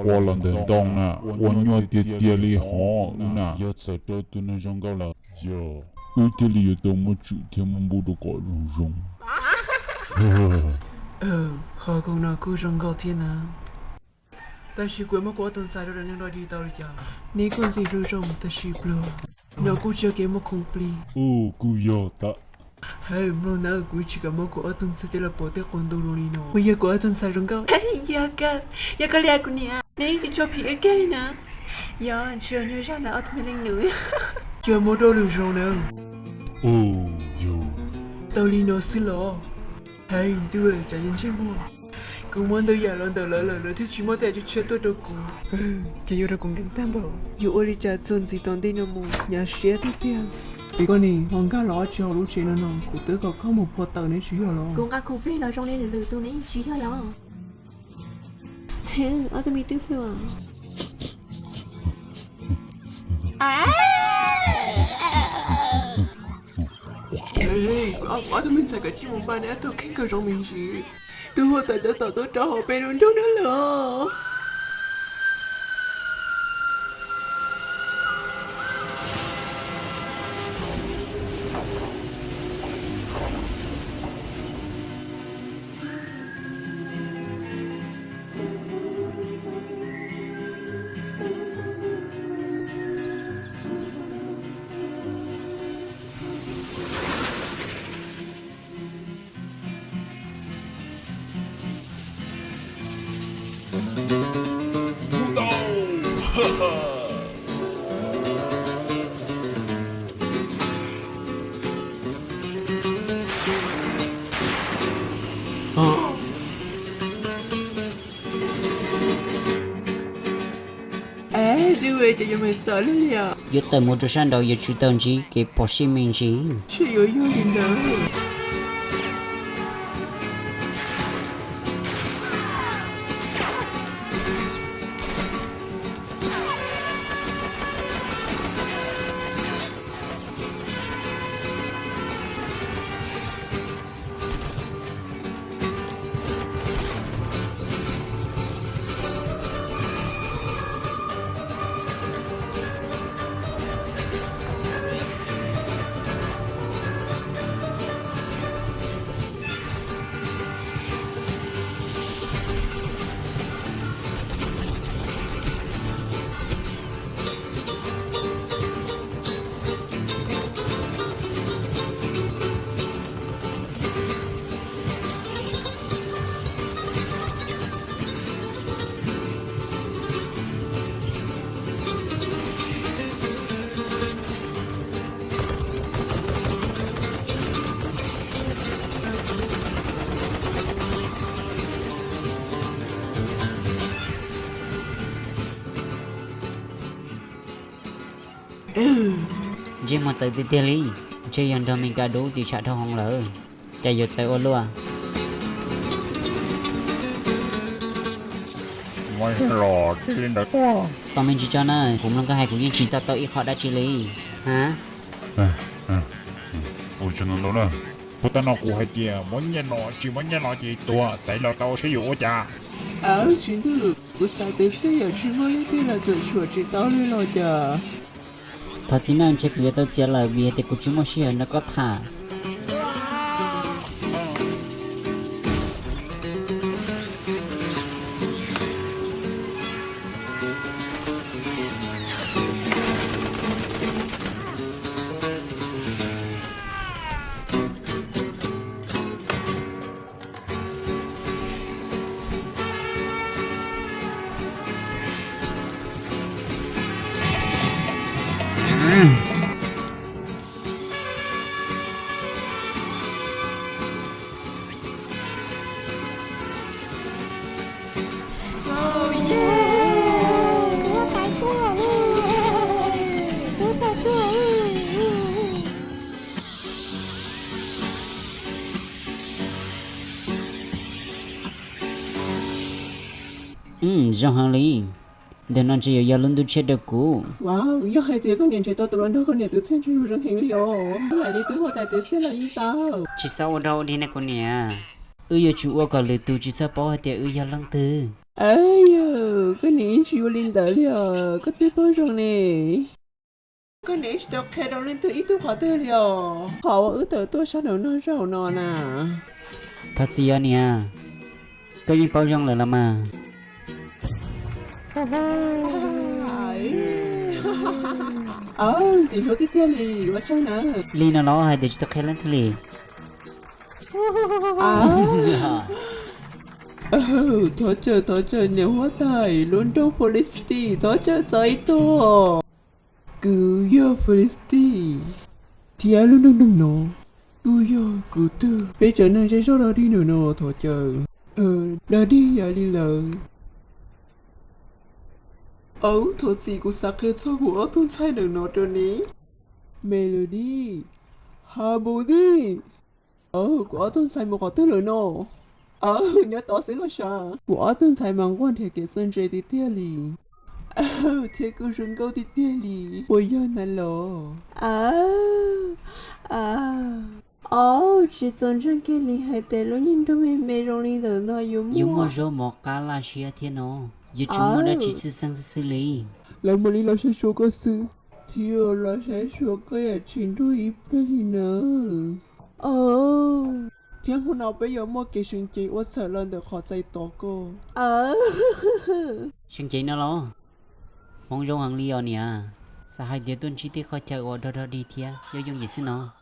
ua los ntawm ntoo na, ua nyuaj tiag tiag li hov wb na. Yog txawm rau tus neeg zoo nkauj lawm, yog wb thiaj li yuav tau muab tswm thiab muab npub rau kom zoo zoo. Qhov koom no kuj zoo nkauj thiab na. Tab sis kuv muab kuv ob tug ntxhais rau cov neeg dog dig tau li cas? Neb kuj ntxim hlub zoo tab sis pluag. No kuj tsis yog kev muaj khoom plig. Kuj yog tag. Hawm, mloog nawb, kuv tsis kam muab kuv ob tug ntxhais coj los pov tej qub ntuj zoo li no. Puas yog kuv ob tug ntxhais zoo nkauj? Yog kawg, yog koj li kuv niam, neb tsis tshua phim wb kiag li na. Yog tsis yog nyob zaj ntawm ob tug me leej nus. Cia muab rau lwm zaus na. Tau li no xwb los? Hais ntuj, cov niag ntsej muag, kuv muab ntau yam los ntawm lawv lawm lawv thiaj tsis muab tej yam tshiab tuaj rau kuv. Ces yuav rau kuv nkees tag npaum. Yuav ua li cas txuag ntxiv tom ntej no mus, hnyav siab tiag tiag. Koj niam, ho nkag los tsis hauv lub tsev no no, kuv twb kom koj mus phua taws neb tsis yog los? Kuv nqa khoom plig los zoo li lwm lwm tus neb tsis yog los? Ob tug me tub hluas. Ob tug me ntxhais kav tsij mus npaj neb ob tug kheej kom zoo me ntsis. Tus huab tais tab tom tuaj rau hauv peb lub nroog no lawm. Yuav tawm mus rau sab nraud yuav tsum tau ntsib kev phom sij me ntsis. Tsis yuav yog li ntawd. Ntsej muag txawv tiag tiag li, ntshe yog nrog Mes Kas dub tim tsham dhau hwv lawm, cas yuav txawv ua luaj. Tos me ntsis tso na, kuv mloog koj hais kuv yeej tsis to taub ib qho dab tsi li. Kuv tsis ntau na, puag ta no kuv hais tias muab nyiaj los tsis muab nyiaj los ces tuag, xaiv los tau saib yuav ua cas. Tsis ntau, kuv xav tias xwb yam tsis muaj leej twg los txawm tshuam tsis tau li los cas. Thov txim na, ntshe kuv yuav tau txiav lawm vim hais tias kuv tsis muaj sij hawm nrog koj tham. Zoo heev li. Ntawm no ntshe yuav yog lub ntuj tshiab rau kuv. Yog hais tias koj niam nrhiav tau tus hluas nraug koj niam tus txiaj ntsig zoo heev li os. Yam li tus huab tais tus txiaj los yeej tau. Tsis txhob ua rau ua dig ne kuv niam. Wb yuav tsum ua kom lwm tus tsis txhob paub hais tias wb yog leej twg. Yog Koj niam tsis ua li ntawd li os, koj twb paub zoo ne. Koj niam tsis tau qhia rau leej twg ib tug qhov twg li os. Qhov uas wb tawm tuaj sab nraum no zaum no na. Thov txim os niam, koj yeej paub zoo lawm los mas. Ntxim hlub tiag tiag li, ua tsaug na. Li no los hais tias tsis tau qhia leej twg li. Thov caw, thov caw niam huab tais, lub nroog Felicity, thov caw txais ib tug. Kuv yog Felicity, thiab lub nroog no kuj yog kuv tug. Peb tseem neeg zej zog dog dig ntawm no, thov caw dog dig yam li lawv. Aub, thov txim, kuv xav qhia txog kuv ob tug ntxhais ntawm no rau ne. Melody, Harmony. Aub, kuv ob tug ntxhais mus qhov twg lawm no? Aub, nyob tod xwb los sav. Kuv ob tug ntxhais mas nquag nrhiav kev txawj ntse tiag tiag li, thiab kuj zoo nkauj tiag tiag li. Puas yog na los? Aub, tsis txaus ntseeg kiag li hais tias lub niag nroog me me zoo li ntawm no yuav muaj zaub mov qab laj siab thiab no. Yuav tsum muaj dab tsi tshwj xeeb xwb xwb li. Lawv mam li los saib xyuas koj xwb, thiab los saib xyuas koj yam tsis nrug ib pliag li na. Thiab hmo no peb yuav muaj kev seev cev ua txhawm los ntawm qhov txais tos koj. Seev cev no los? Hmoov zoo heev li os niam. Xav hais tias tuaj ntsib tej qhov chaw uas dog dog dig thiab yooj yooj yim xwb no.